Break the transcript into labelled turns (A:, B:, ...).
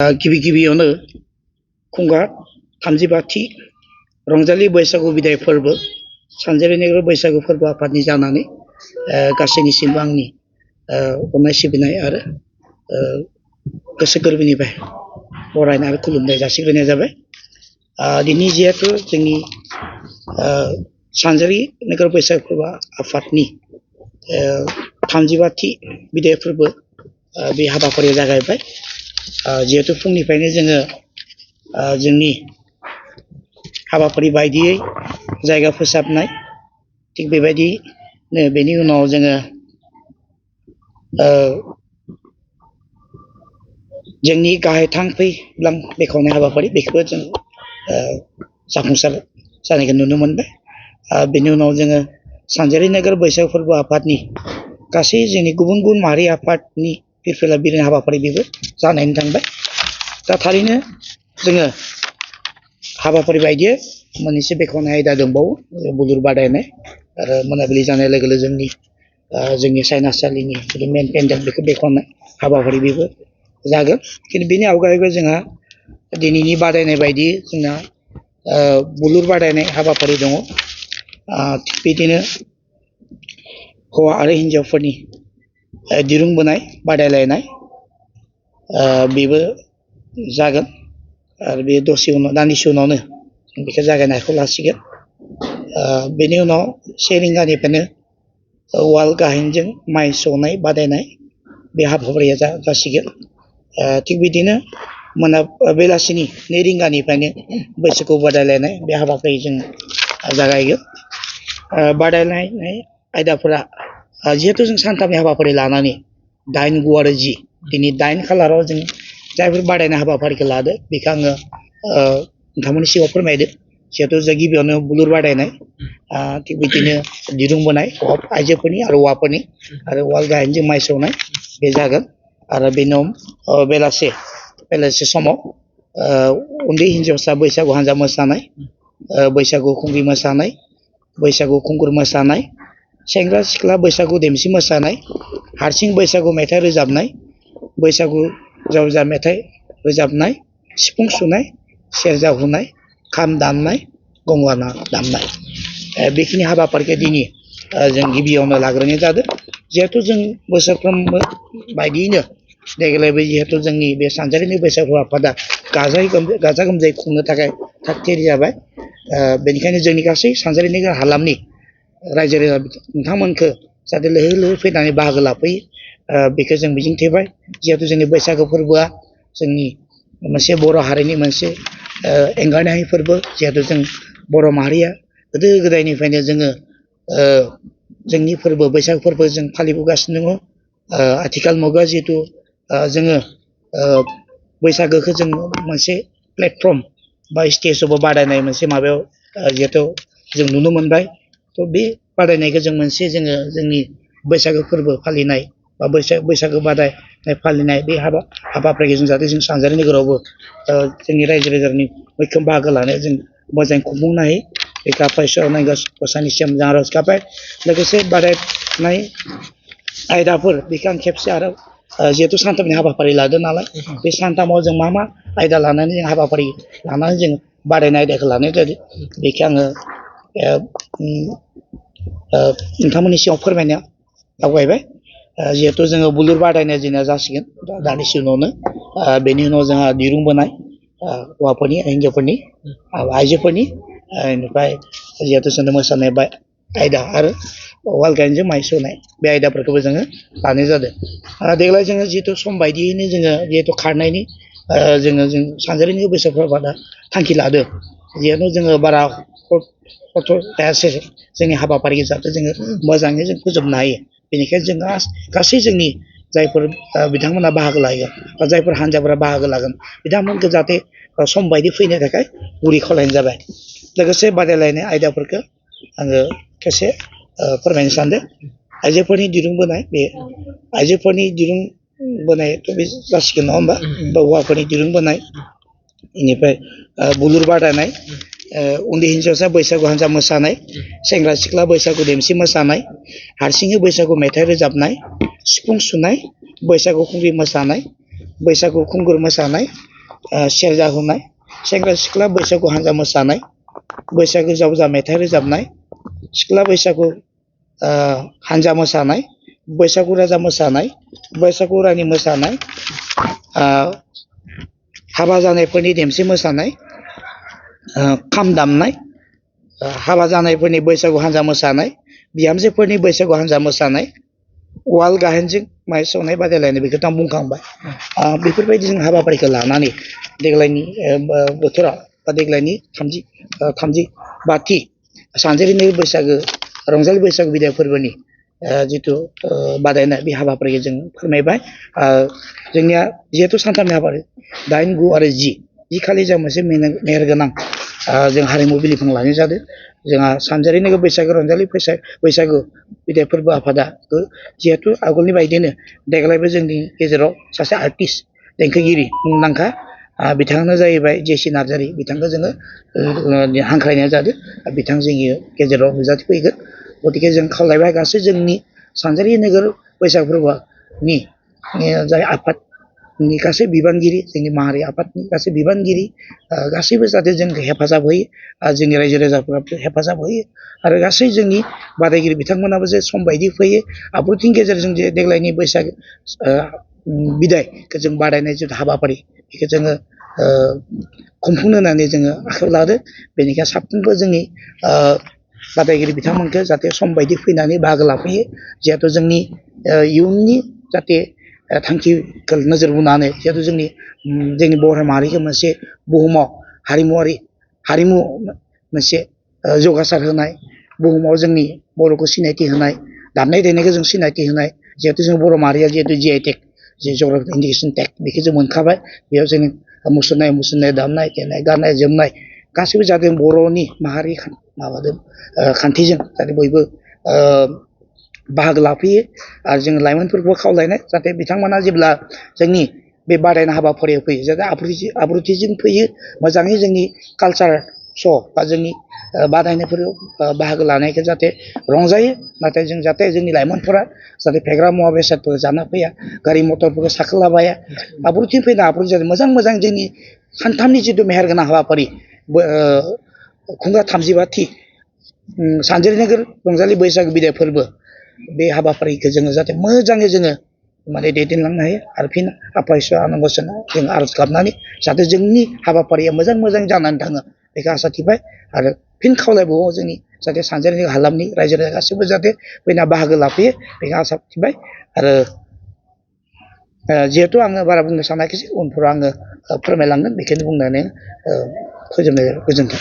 A: गिबि गिबियावनो खुंगा 35थि रंजालि बैसागु बिदाय फोरबो सानजारि नेग्रा बैसागु फोरबो आफादनि जानानै गासैनिसिमबो आंनि अननाय सिबिनाय आरो गोसो गोरबोनिफ्राय बरायनाय आरो खुलुमनाय जासिग्रोनाय जाबाय। दिनै जिहेतु जोंनि सानजारि नेग्रा बैसागु फोरबो आफादनि 35थि बिदाय फोरबो बे हाबाफारिया जागायबाय। जिहेतु फुंनिफ्रायनो जोङो जोंनि हाबाफारि बायदियै जायगा फोसाबनाय थिग बेबायदिनो बेनि उनाव जोङो जोंनि गाहाय थांखि बेखेवनाय हाबाफारि बेखौबो जों जाफुंसार जानायखौ नुनो मोनबाय। बेनि उनाव जोङो सानजारि नेग्रा बैसागु फोरबो आफादनि गासै जोंनि गुबुन गुबुन माहारि आफादनि फिरफिला बिरहोनाय हाबाफारि बेबो जानानै थांबाय। दा थारैनो जोङो हाबाफारि बायदियै मोननैसो बेखेवनाय आयदा दंबावो बुलुर बादायनाय आरो मोनाबिलि जानाय लोगो लोगो जोंनि सायनासालिनि मेन पेन्डेल बेखौ बेखेवनाय हाबाफारि बेबो जागोन। खिन्थु बेनि आवगायबो जोंहा दिनैनि बादायनाय बायदि जोंना बुलुर बादायनाय हाबाफारि दङ। थिग बिदिनो हौवा आरो हिन्जावफोरनि दिरुं बोनाय बादायलायनाय बेबो जागोन आरो बे दान्दिसे उनावनो बेखौ जागायनायखौ लासिगोन। बेनि उनाव 1 रिंगानिफ्रायनो वाल गाहेनजों माइ सौनाय बादायनाय बे हाबाफारिया जासिगोन। थिग बिदिनो बेलासिनि 2 रिंगानिफ्रायनो बैसागु बादायलायनाय बे हाबाफारि जों जागायगोन। बादायलायनाय आयदाफोरा जिहेतु जों सानथामनि हाबाफारि लानानै 8, 9 आरो 10 दिनै 8 खालाराव जों जायफोर बादायनाय हाबाफारिखौ लादो बेखौ आङो नोंथांमोननि सिगाङाव फोरमायदो। जिहेतु जों गिबियावनो बुलुर बादायनाय थिग बिदिनो दिरुं बोनाय आइजोफोरनि आरो हौवाफोरनि आरो वाल गाहेनजों माइ सौनाय बे जागोन। आरो बेनि उनाव बेलासे समाव उन्दै हिन्जावसा बैसागु हान्जा मोसानाय, बैसागु खुंग्रि मोसानाय, बैसागु खुंगुर मोसानाय, सेंग्रा सिख्ला बैसागु देमसि मोसानाय, हारसिं बैसागु मेथाइ रोजाबनाय, बैसागु जावजा मेथाइ रोजाबनाय, सिफुं सुनाय, सेरजा हुनाय, खाम दामनाय, गंगोना दामनाय बेखिनि हाबाफारिखौ दिनै जों गिबियावनो लाग्रोनाय जादों। जिहेतु जों बोसोरफ्रोमबो बायदियैनो देग्लायबो जिहेतु जोंनि बे सानजारिनि बैसागु आफादा गाजा गोमजायै खुंनो थाखाय थाग थियारि जाबाय। बेनिखायनो जोंनि गासै सानजारिनि हालामनि रायजो राजा नोंथांमोनखौ जाहाथे लैहोर लैहोर फैनानै बाहागो लाफैयो बेखौ जों मिजिंथिबाय। जिहेतु जोंनि बैसागु फोरबोआ जोंनि मोनसे बर' हारिनि मोनसे एंगारनो हायै फोरबो। जिहेतु जों बर' माहारिया गोदो गोदायनिफ्रायनो जोङो जोंनि फोरबो बैसागु फोरबो जों फालिबोगासिनो दङ। आथिखाल मुगा जिहेतु जोङो बैसागोखौ जों मोनसे प्लेटफर्म बा स्टेजावबो बादायनाय मोनसे माबायाव जिहेतु जों नुनो मोनबाय। थ' बे बादायनायखौ जों मोनसे जोंनि बैसागो फोरबो फालिनाय बा बैसागो बादायनाय फालिनाय बे हाबाफारिखौ जों जाहाथे जों सानजारि नोगोरावबो जोंनि रायजो राजानि मैखोम बाहागो लानाय जों मोजाङै खुंफुंनो हायो। बेखौ आफा इसोर अननाय गसाइनिसिम जों आरज गाबबाय। लोगोसे बादायनाय आयदाफोर बेखौ आं खेबसे आरो जिहेतु सानथामनि हाबाफारि लादों नालाय बे सानथामाव जों मा आयदा लानानै जों हाबाफारि लानानै जों बादायनाय आयदाखौ लानाय जादों बेखौ आङो नोंथांमोननि सिगाङाव फोरमायनो आवगायबाय। जिहेतु जोङो बुलुर बादायनाय जोंना जासिगोन दानिसो उनावनो। बेनि उनाव जोंहा दिरुं बोनाय हौवाफोरनि हिन्जावफोरनि आइजोफोरनि बेनिफ्राय जिहेतु जोंनो मोसानाय आयदा आरो वाल गाहेनजों माइ सौनाय बे आयदाफोरखौबो जोङो लानाय जादों। देग्लाय जोङो जिहेतु सम बायदियैनो जोङो जिहेतु खारनायनि जों सानजारिनि बैसागु आफादा थांखि लादों। जिहेतु जोङो बारा खस्थ' थायासै जोंनि हाबाफारिखौ जाहाथे जोङो मोजाङै जों फोजोबनो हायो। बेनिखायनो जों गासै जोंनि जायफोर बिथांमोना बाहागो लागोन बा जायफोर हान्जाफोरा बाहागो लागोन बिथांमोनखौ जाहाथे सम बायदि फैनो थाखाय गुरै खावलायनाय जाबाय। लोगोसे बादायलायनाय आयदाफोरखौ आङो खेबसे फोरमायनो सानदों। आइजोफोरनि दिरुं बोनाय बे आइजोफोरनि दिरुं बोनायथ' बे जासिगोन नङा होमबा? बा हौवाफोरनि दिरुं बोनाय बेनिफ्राय बुलुर बादायनाय, उन्दै हिन्जावसा बैसागु हान्जा मोसानाय, सेंग्रा सिख्ला बैसागु देमसि मोसानाय, हारसिङै बैसागु मेथाइ रोजाबनाय, सिफुं सुनाय, बैसागु खुंग्रि मोसानाय, बैसागु खुंगुर मोसानाय, सेरजा हुनाय, सेंग्रा सिख्ला बैसागु हानजा मोसानाय, बैसागु जावजा मेथाइ रोजाबनाय, सिख्ला बैसागु हानजा मोसानाय, बैसागु राजा मोसानाय, बैसागु रानि मोसानाय, हाबा जानायफोरनि देमसि मोसानाय, खाम दामनाय, हाबा जानायफोरनि बैसागु हानजा मोसानाय, बिहामजोफोरनि बैसागु हानजा मोसानाय, वाल गाहेनजों माइ सौनाय बादायलायनाय बेखौथ' आं बुंखांबाय। बेफोरबायदि जों हाबाफारिखौ लानानै देग्लायनि बोथोराव बा देग्लायनि 32 सानजेरिनि बैसागो रंजालि बैसागु बिदाय फोरबोनि जिथु बादायनाय बे हाबाफारिखौ जों फोरमायबाय। जोंनिया जिहेतु सानथामनि हाबाफारि 8, 9 आरो 10 खालि जों मोनसे मेहेरगोनां जों हारिमु बिलिफां लानाय जादों। जोंहा सानजारि नोगोर बैसागो रंजालि बैसागु बिदाय फोरबो आफादा जिहेतु आगोलनि बायदिनो देग्लायबो जोंनि गेजेराव सासे आर्टिस्ट देंखोगिरि मुंदांखा बिथाङानो जाहैबाय जेसि नार्जारि, बिथांखौ जोङो हांख्रायनाय जादों। बिथां जोंनि गेजेराव नुजाथिफैगोन। गतिके जों खावलायबाय गासै जोंनि सानजारि नोगोर बैसागु फोरबोनि जाय आफादनि गासै बिबानगिरि, जोंनि माहारि आफादनि गासै बिबानगिरि गासैबो जाहाथे जोंखौ हेफाजाब होयो, जोंनि रायजो राजाफोराबो हेफाजाब होयो आरो गासै जोंनि बादायगिरि बिथांमोनाबो जे सम बायदि फैयो। आब्रुथिनि गेजेरजों जे देग्लायनि बैसागो बिदायखौ जों बादायनाय जिथु हाबाफारि बेखौ जोङो खुंफुंनो होननानै जोङो आखायाव लादों। बेनिखायनो साफ्रोमबो जोंनि बादायगिरि बिथांमोनखौ जाहाथे सम बायदि फैनानै बाहागो लाफैयो। जिहेथु जोंनि इयुननि जाहाथे थांखिखौ नोजोर बोनानै जिहेतु जोंनि बर' माहारिखौ मोनसे बुहुमाव हारिमु मोनसे जौगासार होनाय, बुहुमाव जोंनि बर'खौ सिनायथि होनाय, दामनाय देनायखौ जों सिनायथि होनाय, जिहेतु जों बर' माहारिया जिहेतु GI टेग जे जग्राफिक इन्डिकेसन टेग बेखौ जों मोनखाबाय। बेयाव जों मुसुरनाय दामनाय देनाय गाननाय जोमनाय गासैबो जाहाथे बर'नि माहारि माबाजों खान्थिजों जाहाथे बयबो बाहागो लाफैयो। आरो जों लाइमोनफोरखौ खावलायनाय जाहाथे बिथांमोना जेब्ला जोंनि बे बादायनाय हाबाफारियाव फैयो जाहाथे आब्रुथिजों फैयो, मोजाङै जोंनि कालचार श' बा जोंनि बादायनायफोराव बाहागो लानायखौ जाहाथे रंजायो। नाथाय जों जाहाथे जोंनि लाइमोनफोरा जाहाथे फेग्रा मुवा बेसादफोर जाना फैया, गारि मटरफोरखौ साखोलाबाया, आब्रुथि फैना आब्रुथि जाहाथे मोजां जोंनि सानथामनि जिथु मेहेरगोनां हाबाफारि खुंगा 32 सानजारि नोगोर रंजालि बैसागु बिदाय फोरबो बे हाबाफारिखौ जोङो जाहाथे मोजाङै जोङो माने दैदेनलांनो हायो। आरो फिन आफा इसोर आनान गसाइनाव जों आरज गाबनानै जाहाथे जोंनि हाबाफारिया मोजां जानानै थाङो बेखौ आसा थिबाय। आरो फिन खावलायबावो जोंनि जाहाथे सानजारि हालामनि रायजो राजा गासैबो जाहाथे फैना बाहागो लाफैयो बेखौ आसा थिबाय। आरो जिहेतु आङो बारा बुंनो सानाखिसै, उनफोराव आङो फोरमायलांगोन बेखौनो बुंनानै फोजोबनाय जाबाय। गोजोन्थों।